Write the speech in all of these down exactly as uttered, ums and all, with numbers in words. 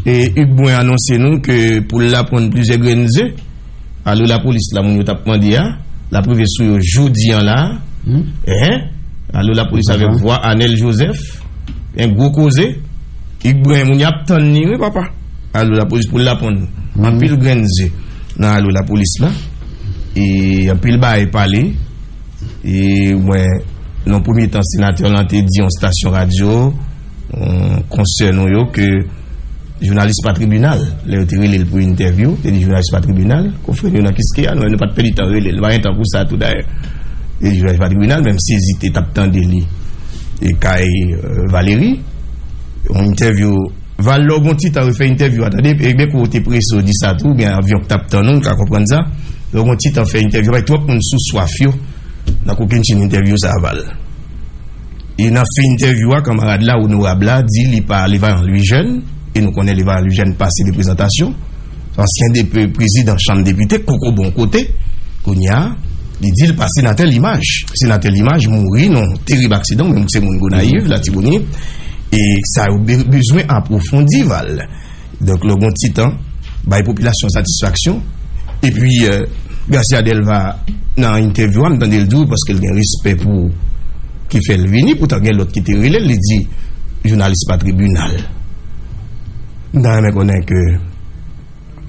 E Hugues Brun anonse nou ke pou l aprann plizyè grenn ze, alo lapolis la moun yo t ap mande a, l ap rive sou yo jodi an la. Enhen. Alo lapolis avèk vwa Anèl Joseph. En gwo koze. Hugues Brun, moun y ap tann li, wi, papa. Alo lapolis pou l aprann anpil grenn ze nan alo lapolis la. E anpil bagay pale. E mwen, nan premye tan, senatè lan te di yon stasyon radyo, yon konsè nou yo, ke jounalis pa tribinal, lè yo te rele l pou entèvyou, te di jounalis pa tribinal, konfrè nou nan Kiskeya, nou, nou pa t pèdi tan rele l, nou pa gen tan pou sa tou dayè. E jounalis pa tribinal, menm sezi te t ap tande li e kay, euh, Valérie, yon entèvyou Val, lè w gon ti tan refè entèvyou a, tande, e byen kou w te prese w di sa tou, gen avyon k t ap tann ou, w ka konprann sa. Lè w gon ti tan fè entèvyou, bay twòp moun sou swaf yo nan kokennchenn entèvyou sa a, Val. E nan fen entèvyou a, kanmarad la, onorab la, di li pa, li pa yon lwi jèn, e nou konnen li pa yon lwi jèn pase de prezantasyon. Ansyen depi prezidan chanm depite, koko bon kote, kounye a, li di l pa senatè Limaj. Senatè Limaj mouri nan terib aksidan, menm se moun Gonayiv, Latibonit, e sa yo be- bezwen apwofondi, Val. Donk, lè w gon ti tan, bay popilasyon satisfaksyon. Epi, euh, Garcia Delva, nan entèvyou a, m tande l di w, paske l gen respè pou ki fè l vini, poutan gen lòt ki te rele l, li di, jounalis pa tribinal. M ta renmen konnen ke,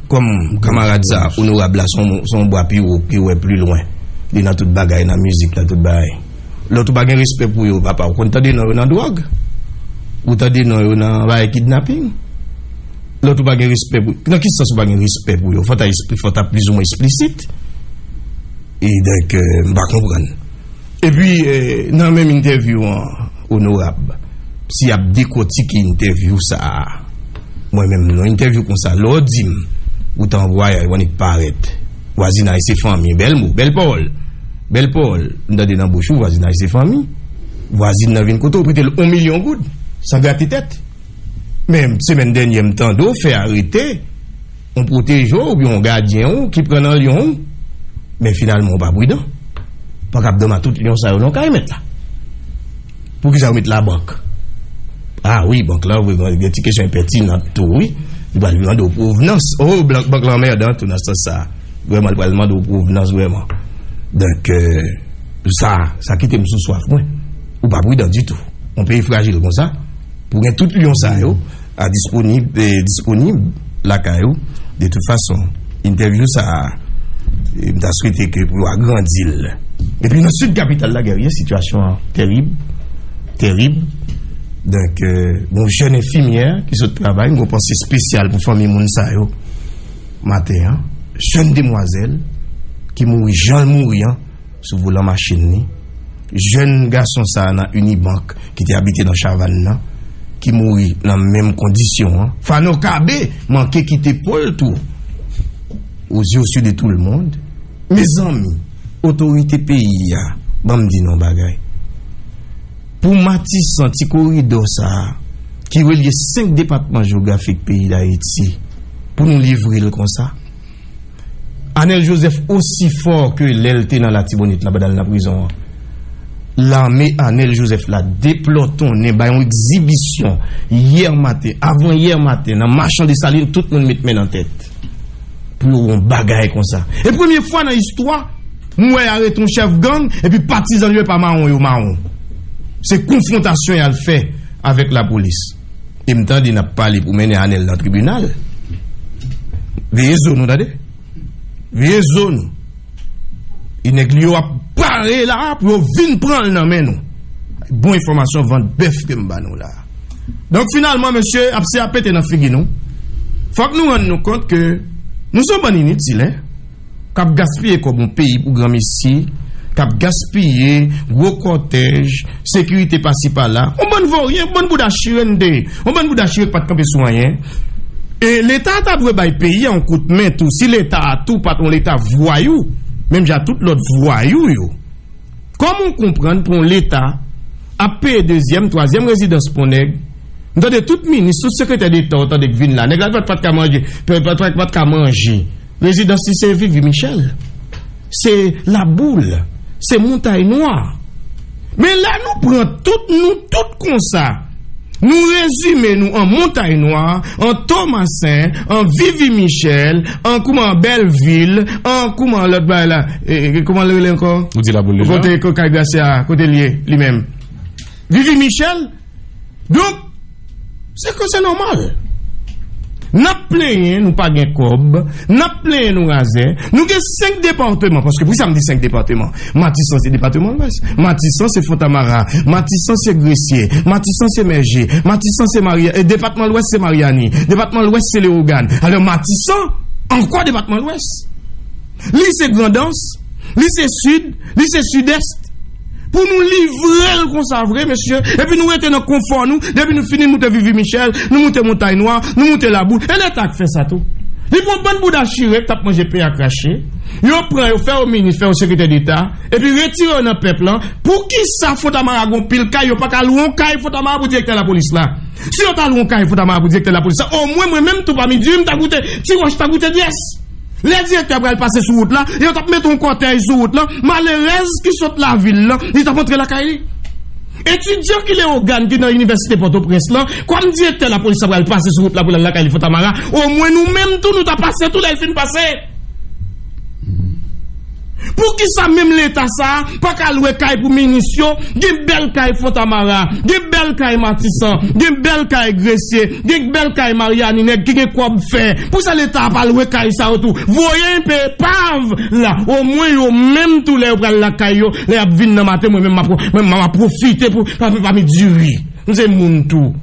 kòm kanmarad sa, onorab la, se yon, se yon bwa pi wo ki wè pli lwen. Li nan tout bagay, nan mizik, nan tout bagay. Lòt ou pa gen respè pou yo, papa, ou konn tande non yo nan dwòg? Ou tande non yo nan bagay kidnaping? Lòt ou pa gen respè pou, nan ki sans ou pa gen respè pou yo? Fò ta espli-, fò ta plizoumwen eksplisit. E donk, euh, m pa konprann. Epi, euh, nan menm entèvyou an, onorab, si y ap dekòtike entèvyou sa a, mwen menm, nan entèvyou konsa, lè w di m, ou t an vwayaj, w annik parèt, vwazinay se fanmi, bèl mo, bèl pawòl, bèl pawòl, m tande nan bouch ou, vwazinay se fanmi, vwazin nan vin kote w, prete l yon milyon goud, san grate tèt. Men, semèn dènyè, m tande w fè arete yon pwoteje w oubyen yon gadyen w ki pran nan lyon w, men finalman w pa pridan. Pa kab dòmi tout lyon sa yo nan kay mèt la. Poukisa yo met labank? A wi, bank la, wi, gen ti kesyon enpètinan tou, wi. Li pral mande w pwovnans. O, bank, bank la anmèdan tou nan sans sa. Vrèman, li pral mande w pwovnans, vrèman. Donk, euh, sa, sa kite m sou swaf mwen. Ou pa pridan ditou. Yon peyi frajil konsa, pou gen tout lyon sa yo, a disponib, eh, disponib lakay ou. De tout fason, entèvyou sa a, eh, m ta swete ke pou yo agrandi l. Epi nan sid kapital la, Guerrier, sitiyasyon an terib, terib. Donk, eh, gon jèn enfimyè ki sot travay, m gon panse espesyal pou fanmi moun sa yo. Maten an, jèn demwazèl ki mouri jan l mouri an, sou volan machin li. Jèn gason sa a nan Unibank ki te abite nan Chavann nan, ki mouri nan menm kondisyon an. Fano Kabe manke kite po l tou. Aux yeux, aux yeux de tout le monde. Mezanmi, otorite peyi a, ban m di nou yon bagay. Pou Matisan, ti koridò sa a, ki relye senk depatman jewografik peyi Dayiti, pou nou livre l konsa, Anèl Jozèf osi fò ke lè l te nan Latibonit la pandan l nan prizon an. Lame Anèl Jozèf la deplòtonnen, bay yon egzibisyon yè maten, avan yè maten, nan Machan Desalin, tout moun met men nan tèt. Pou yo wè yon bagay konsa. E premye fwa nan istwa, m wè y arete yon chèf gang, epi patizan l yo e pa mawon yo mawon. Se konfwontasyon y al fè avèk lapolis. E m tande n ap pale pou mennen Anèl nan tribinal. Veye zo nou, tande. Veye zo nou. E nèg li yo ap pare la pou yo vin pran l nan men nou. Bon enfòmasyon vant bèf ke m ba nou la. Donk, finalman, mesye, ap se ap pete nan figi nou. Fòk nou rann nou kont ke nou se yon bann initil, en. K ap gaspiye kòb yon peyi pou granmesi, k ap gaspiye gwo kòtèj, sekirite pasi pala. Yon bann voryen, yon bann bouda chire n te ye. Yon bann bouda chire k pa t kanpe sou anyen. E Leta a ta dwe bay peyi a yon kout men tou. Si Leta a tou pa t yon Leta vwayou, menm jan tout lòt vwayou yo. Kòman w konprann pou yon Leta ap peye dezyèm, twazyèm rezidans pou yon nèg? M tande tout minis, tout sekretè deta w tande k vin la. Nèg la pa t, pa t ka manje, pa, pa, pa, pa t ka manje. Rezidans li se Vivi Michel. Se Laboul. Se Montay Nwa. Men lè nou pran tout, nou tout konsa, Nou rezime nou an Montay Nwa, an Tomasen, an Vivi Michel, an kouman Bèlvil, an kouman lòt bagay la, e, e, kouman l rele ankò? Ou di Laboul Deja? Kote, kote Kay Grasya, kote l ye, li menm? Vivi Michel? Donk, se ke se nòmal. N ap plenyen, nou pa gen kòb. N ap plenyen, nou razè. Nou gen senk depatman, paske poukisa m di senk depatman? Matisan se depatman Lwès. Matisan se Fontamara. Matisan se Gresye. Matisan se Mèje. Matisan se Mari-, e, depatman Lwès se Maryani. Depatman Lwès se Lewogàn. Alò, Matisan, an kwa depatman Lwès? Li se Grandans, li se Sid, li se Sidès. Pou nou livre l konsa vre, mesye, epi nou rete nan konfò nou, depi nou fini moute Vivi Michel, nou moute Montay Nwa, nou moute Laboul. E Leta k fè sa tou. Li pran bann bouda chire k t ap manje peyi a krache. Yo pran yo, fè yo minis, fè yo sekretè deta, epi retire yo nan pèp lan. Poukisa Fontamara gon pil kay, yo pa ka lwe yon kay Fontamara pou direktè lapolis la? Si yo ta lwe yon kay Fontamara pou direktè lapolis la, omwen mwen menm tou pami di m ta goute, ti wòch ta goute dyès. Lè direktè a pral pase sou wout la, yo t ap mete yon kòtèj sou wout lan, malerèz ki sot lavil lan, li t ap antre lakay li. Etidyan ki Lewogàn ki nan Inivèsite Pòtoprens lan, kòm direktè lapolis la pral pase sou wout la pou l al lakay li Fontamara, omwen nou menm tou nou ta pase tou lè l fin pase. Poukisa menm Leta sa a pa ka lwe kay pou minis yo? Gen bèl kay Fontamara, gen bèl kay Matisan, gen bèl kay Gresye, gen bèl kay Maryani, nèg ki gen kòb fè. Poukisa Leta a pa lwe kay sa yo tou? Voye enpe epav la. Omwen yo menm tou lè yo pral lakay yo, lè y ap vin nan maten, mwen menm m ap, mwen, m ap pwofite pou, pa, pa mi diri. M se moun tou.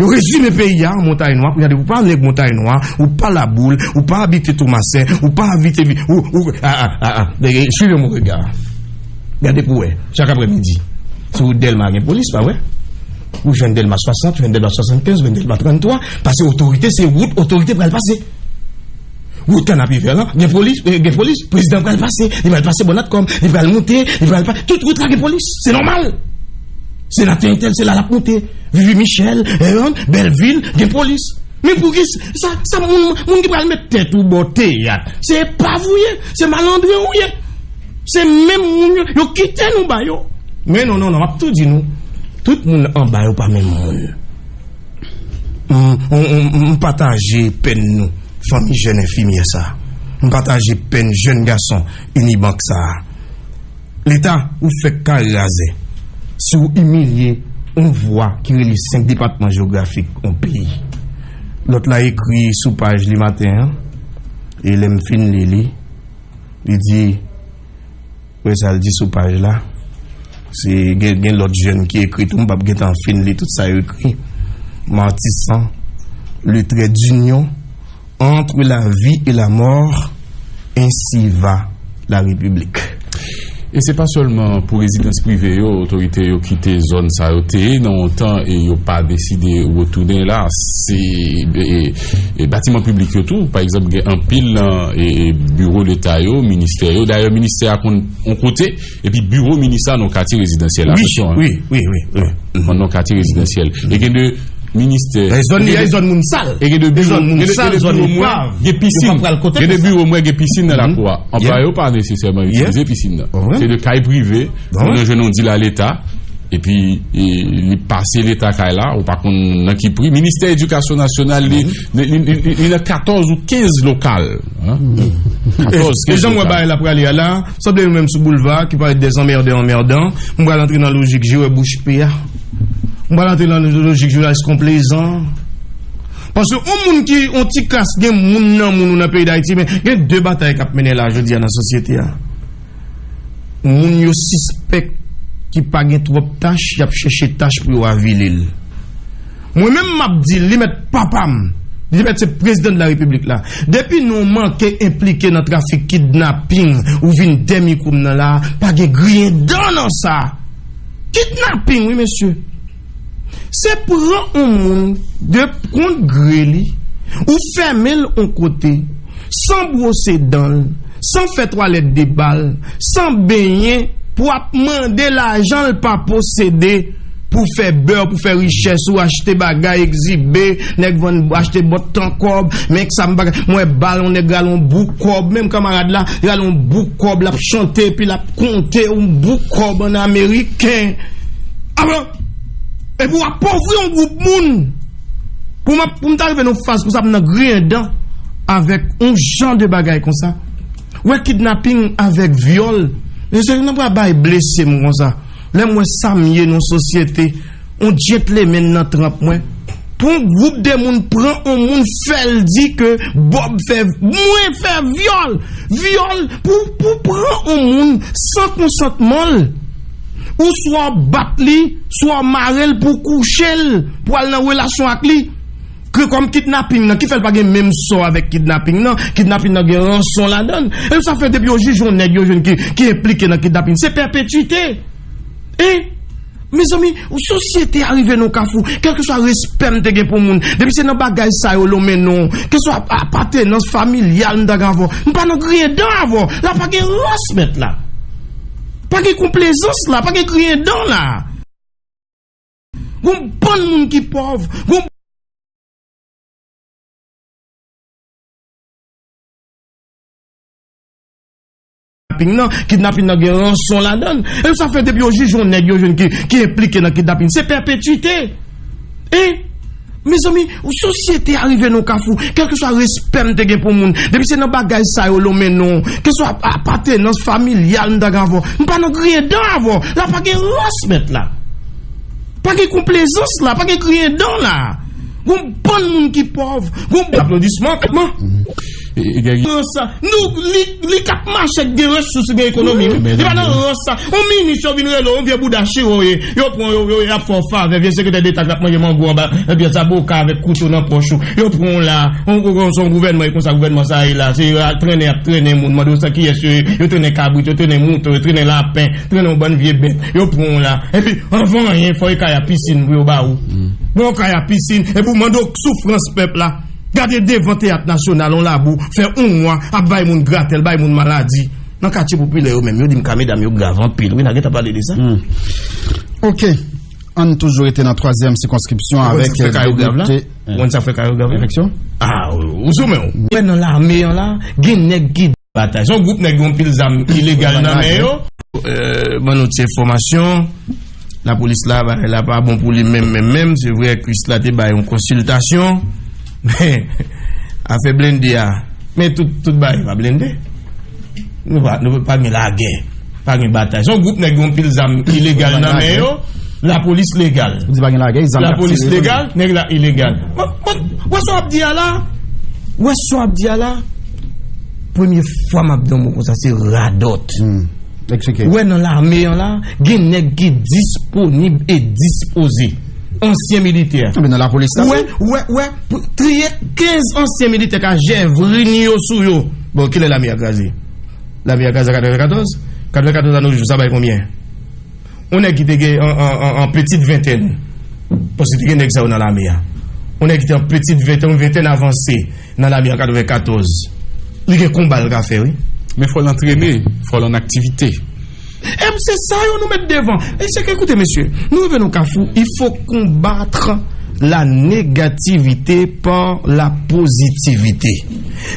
Yo rezime peyi a an Montay Nwa, pou gade, ou pa nèg Montay Nwa, ou pa Laboul, ou pa abite Tomasen, ou pa abite, ou, ou, a, a, a, a, suivez mon regard. Gade pou wè, chak aprèmidi. Sou wout Dèlma gen polis, pa vre? Ou jwenn Dèlma swasant, jwenn Dèlma swasannkenz, jwenn Dèlma tranntwa, paske otorite, se wout otorite pral pase. Wout Kanapevè lan, gen polis, eh, gen polis, prezidan pral pase, li pral pase bò Natcom, li pral moute, li pral pa, tout wout la gen polis, se nòmal. Senatè entèl, se la l ap moute. Vivi Michel, eh, Bèlvil, gen polis. Men poukisa, sa, sa moun, moun ki pral met tèt ou bò teyat, se epav ou ye, se malandren ou ye. Se menm moun yo, yo kite nou ba yo. Men non, non, non, m ap tou di nou, tout moun anba yo pa menm moun. M, m, m, m pataje pèn nou, fanmi jèn enfimyè sa. M pataje pèn jèn gason Unibank sa. Leta, ou fèk kare razè. Si w imilye yon vwa ki rele senk depatman jewografik yon peyi. Lòt la ekri sou paj li maten an, e lè m fin li li, li di, wè sa l di sou paj la. Se gen, gen lòt jèn ki ekri tou, m p ap gentan fin li tout sa yo ekri. Matisan, le trait d'union entre la vie et la mort, ainsi va la République. E se pa sèlman pou rezidans prive yo, otorite yo kite zòn sa yo te ye nan yon tan e yo pa deside retounen la. Se, e, e, batiman piblik yo tou, pa egzanp, gen anpil nan, e, e, biwo Leta yo, ministè yo. Dayè, ministè a konn yon kote, epi biwo minis la nan katye rezidansyèl la. Wi, wi, wi, wi, wi. Nan katye rezidansyèl. E gen de ministè. E zòn li a, e zòn moun sal. E gen de biwo, gen de, gen de biwo mwen, gen pisin. Gen de biwo mwen, gen pisin nan lakou a. Anplwaye yo pa nesesèman itilize pisin nan. Se de kay prive, moun nan jwenn yon dil a Leta, epi, e, li pase Leta kay la, ou pa konn nan ki pri. Ministè Edikasyon Nasyonal, li, li, li, li, li nan katòz ou kenz lokal. Katòz, kenz lokal. E jan m wè bagay la prale a la, sanble nou menm sou boulva ki parèt des emmerdeurs emmerdants. M pral antre nan lojik je wè bouch pe a. M pral antre nan lojik jounalis konplezan. Paske yon moun ki, yon ti kras, gen moun nan moun ou nan peyi Dayiti, men gen de batay k ap mennen la jodi a nan sosyete a. Moun yo sispèk ki pa gen twòp tach, y ap chèche tach pou yo avili l. Mwen menm m ap di l, li mèt papa m, li mèt se prezidan de la repiblik la. Depi nou manke enplike nan trafik kidnaping, ou vin dèmikwo m nan la, pa gen griyen dan nan sa. Kidnaping, wi, mesye. Se pran yon moun de kont gre li, ou fèmen l yon kote, san bwose dan l, san fè twalèt de bal, san benyen, pou ap mande lajan l pa posede, pou fè bè, pou fè richès ou, achte bagay, egzibe, nèg vann, achte bòt tan kòb, men sa m bagay, mwen bal, yon nèg rale yon bouk kòb, menm kanmarad la, rale yon bouk kòb, l ap chante, epi l ap konte yon bouk kòb an ameriken. Apre, Epi w apovri yon gwoup moun. Pou m ap, pou m ta rive nan faz konsa, pou m nan griyen dan avèk yon jan de bagay konsa. Wè kidnaping avèk vyòl. Mesye, nan pral bay blese m konsa. Lè m wè sa m ye nan sosyete, yon gentleman nan tranp mwen. Pou yon gwoup de moun pran yon moun fè l di ke Bob fè, mwen fè vyòl. Vyòl pou, pou pran yon moun san konsantman l. Ou swa w bat li, swa w mare l pou w kouche l, pou w al nan relasyon ak li. Ke kòm kidnaping nan, ki fè l pa gen menm sò avèk kidnaping nan, kidnaping nan gen ranson ladan l. E sa fè depi yo jije yon nèg yo jwenn ki, ki enplike nan kidnaping, se pèpetwite. E, mezanmi, sosyete a rive nan kafou, kèlkeswa respè m te gen pou moun, depi se nan bagay sa yo l mennen w, keswa apatenans familyal m ta gen avè w, m pa nan griyen dan avè w. La pa gen rans mèt la. Pa gen konplezans la, pa gen griyen dan la. Gon bann moun ki pòv, gon kidnaping nan, kidnaping nan gen ranson ladan l. E sa fè depi yo jije yon nèg yo jwenn ki, ki enplike nan kidnaping, se pèpetwite. E, mezanmi, sosyete a rive nan kafou, kèlkeswa respè m te gen pou moun, depi se nan bagay sa yo l mennen w, keswa apatenans familyal m ta gen avè w, m pa nan griyen dan avè w. La pa gen rans mèt la. Pa gen konplezans la, pa gen griyen dan la. Gon bann moun ki pòv, gon aplodisman, kòman? E, e, gen rans, nou, li, li k ap mache ak gen resous, gen ekonomi, wi. Li pa nan rans sa. Yon minis yo vin rele w, yon vye bouda chire w ye. Yo pran w, yo, yo, y ap fè w favè, vye sekretè deta k ap manje mango anba, ebyen zaboka avèk kouto nan pòch ou. Yo pran w la, yon, yon, yon, yon gouvènman, e konsa gouvènman sa ye la. Se yo ap trennen, ap trennen moun, mande w sa kiyès yo ye. Yo trennen kabrit, yo trennen mouton, yo trennen lapen, trennen yon bann vye bèt. Yo pran w la. Epi, anvan anyen, fò yo kay a pisin pou yo ba ou. Bon, yo kay a pisin, epi w mande w soufrans pèp la. Gade devan Teyat Nasyonal, yon labou, fè yon mwa, ap bay moun gratèl, bay moun maladi. Nan katye popilè yo menm, yo di m ka medam yo grav anpil. Wi, n a gentan pale de sa. Hmm. Ok. Ann toujou rete nan twazyèm sikonskripsyon avèk depite. Ou konn sa k fè Kayo grav la? Eleksyon? Ah, ou, ou sou men w. Wè nan lame an la, gen nèg ki batay. Se yon gwoup nèg gen yon pil zam ilegal nan men yo. Euh, ban nou ti enfòmasyon. Lapolis la, bagay la pa bon pou li menm, menm, menm. Se vre, Kris la te bay yon konsiltasyon. Men, afè blende a. Men tout, tout bagay pa blende. Nou pa, nou pa gen lagè. Pa gen batay. Se yon gwoup nèg gen yon pil zam ilegal nan men yo. Lapolis legal. Ou di pa gen lagè, zam y ap tire tou. Lapolis legal, nèg la ilegal. Mwen, mwen, wè sa w ap di a la? Wè sa w ap di a la? Premye fwa m ap di yon mo konsa, se radòt. Hmm. Eksplike. Wè nan lame an la, gen nèg ki disponib e dispoze. Ansyen militè. Enben nan lapolis la. Wè, wè, wè, pou triye kenz ansyen militè ka jèvrin yo sou yo. Bon, kilè lame a kraze? Lame a kraze an katrevenkatòz? Katrevenkatòz a nou jou, sa bay konbyen? Yon nèg ki te gen an, an, an, an pitit ventèn, paske te gen nèg sa yo nan lame a. Yon nèg ki te an pitit ventèn, yon ventèn avanse nan lame an katrevenkatòz. Li gen konba l ka fè, wi. Men fò l antrene, fò l an aktivite. E se sa yo nou met devan. E se ke, koute, mesye, nou rive nan kafou, il faut combattre la négativité par la positivité.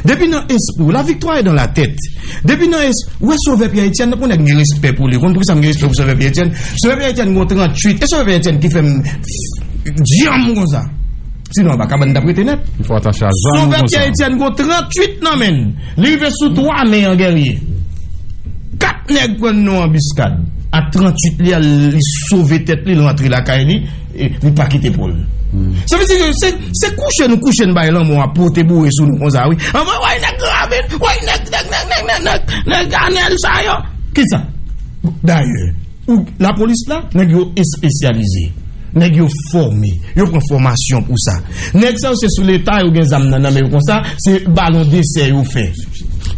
Depi nan espri w, la victoire est dans la tête. Depi nan es-, ou wè Sovè Pyè Etyèn, nan pou nèg gen respè pou li. Konn poukisa m gen respè pou Sovè Pyè Etyèn? Sovè Pyè Etyèn gon tranntuit. E Sovè Pyè Etyèn ki fè m dyanm konsa. Sinon, anba kabann n t ap rete nèt. Li fè w atache a zòn konsa. Sovè Pyè Etyèn gon tranntuit nan men l. Li rive sou twa men an gèrye. Kat nèg pran nan anbiskad. Ak tranntuit li a, li sove tèt li, li rantre lakay li, e li pa kite po l. Hmm. Sa vle di ke se, se kouche nou kouche n bay lanmò a pote boure sou nou konsa, wi. Anvan, wè nèg Ravin, wè nèg, nèg, nèg Anèl sa yo. Kisa? Dayè, ou, lapolis la, nèg yo espesyalize. Nèg yo fòme. Yo pran fòmasyon pou sa. Nèg sa yo se sou Leta yo gen zam nan, nan men yo konsa, se balon desè yo fè.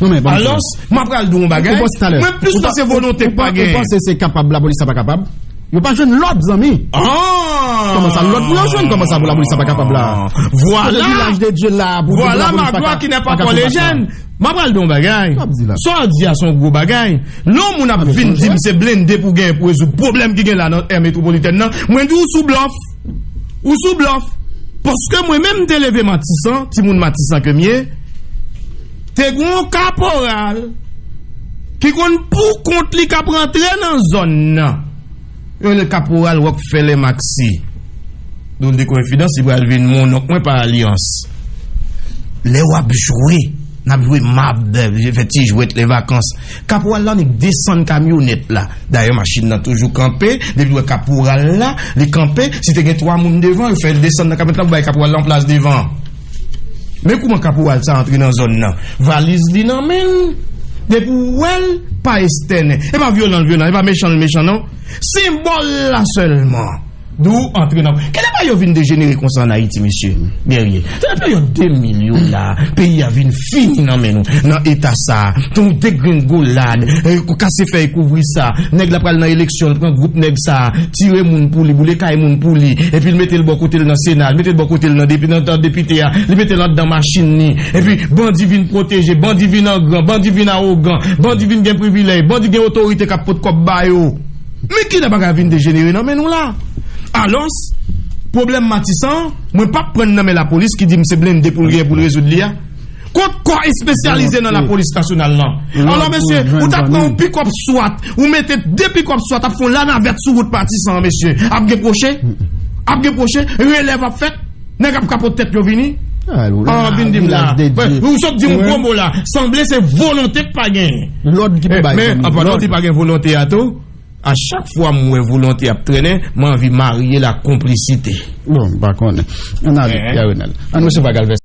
Non, men, bon, alò, m ap pral di w yon bagay. Mwen plis panse volonte k pa genyen. Ou panse se kapab, lapolis la pa kapab? Yo pa jwenn lòd, zanmi. Ah! Kòman sa lòd pou yo jwenn? Kòman sa pou lapolis la pa kapab la? Vwala. Kote vilaj de Dye la, pou lapolis pa ka, pa ka fè bagay la? M ap pral di yon bagay. Sa w ap di la. Sa w di a se yon gwo bagay. Lè yon moun ap vin di m se blende pou genyen pou rezoud pwoblèm ki gen la nan è metwopolitèn nan, mwen di w sou blòf. Ou sou blòf. Paske mwen menm m te leve Matisan, timoun Matisan ke m ye, te gen yon kaporal ki konn pou kont li k ap rantre nan zòn nan. Yo rele kaporal Rockefeller Maxi. Done de konfidans, li pral vin mononk mwen pa alyans. Lè w ap jwe, n ap jwe mab, fè ti jwèt lè vakans. Kaporal la annik desann kamyonèt la. Dayè, machin nan toujou kanpe. Depi w wè kaporal la, li kanpe, si te gen twa moun devan, yo fè l desann nan kamyonèt la pou bay kaporal la yon plas devan. Men kouman kaporal sa antre nan zòn nan. Valiz li nan men l. Depi w wè l, pa estènen. E pa vyolan l vyolan, e pa mechan l mechan non. Senbòl la sèlman. Di w antre nan. Kilè bagay yo vin dejenere konsa ann Ayiti, mesye? Guerrier. Se nan peryòd de mil yo la, peyi a vin fini nan men nou. Nan eta sa, ton degrengolad, eh, kase fèy kouvri sa. Nèg la pral nan eleksyon, l pran gwoup nèg sa, tire moun pou li, boule kay moun pou li, epi l mete l bò kote l nan Sena, l mete l bò kote l nan depi, nan, nan depite a, li mete l anndan machin li, epi bandi vin pwoteje, bandi vin angran, bandi vin awogan, bandi vin gen privilèj, bandi gen otorite k ap pot kòb ba yo. Men kilè bagay vin dejenere nan men nou la? Alòs, pwoblèm Matisan, mwen p ap pran nan men lapolis ki di m se blende pou l gen pou l rezoud li a. Kot kò espesyalize nan lapolis nasyonal lan? Alò, mesye, ou t ap pran yon pikòp swat, ou mete de pikòp swat, ap fè yon lanavèt sou wout Matisan an, mesye. Ap gen pwoche? Ap gen pwoche? Relèv ap fèt? Nèg ap kapot tèt yo vini? Ah, vin di m la. Ou sot di yon gwo mo la. Sanble se volonte k pa genyen. Lòd ki pou bay. Men, anpandan w di pa gen volonte a tou, a chak fwa m wè volonte ap trennen, m anvi marye l ak konplisite. Bon, m pa konnen. Ann ale, Pierre Renel. Ann resevwa Galvez.